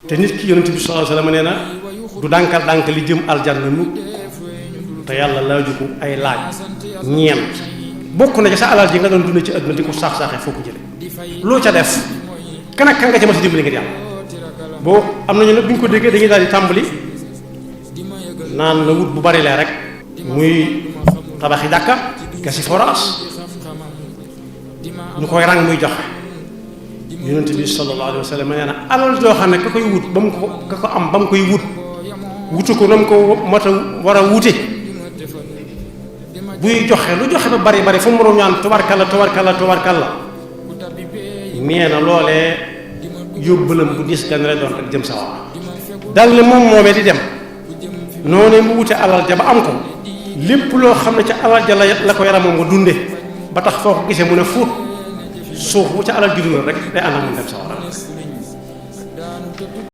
te nit ki yonent bi sallallahu alayhi wasallam nee na du dànk li jëm aljanna mukk te yàlla laaju ko ay laaj ñeent bokk na ci sa alal ji nga doon dund ci àdduna di ko saax-saaxee foo ko jële loo ca def kan ak kan nga ca ma si dimbali ngir yàlla boo am nañu nag bu ñu ko déggee dañuy daal di tàmbali naan la wut bu bari lee rek muy tabaxi jàkka gasi forage ñu koy rang muy joxe yonent bi sallallahu alayhi wa sallam nee na alal joo xam ne ka koy wut ba mu ko ka ko am ba mu koy wut wutu ko na mu ko mata war a wute buy joxe lu joxe ba bari bari fu mu waroon ñaan tubarkalla nee na loolee yóbbalam bu diis gan lay doon rek jëm sa wax dal ne moom moomee di dem noonu mu wute alal ja ba am ko lépp loo xam ne ca alal ja la ko yaramam nga dunde ba tax foo ko gisee mu ne fuut suuf bu ca alal ji dundal rek day ànd ak mu dem sa wax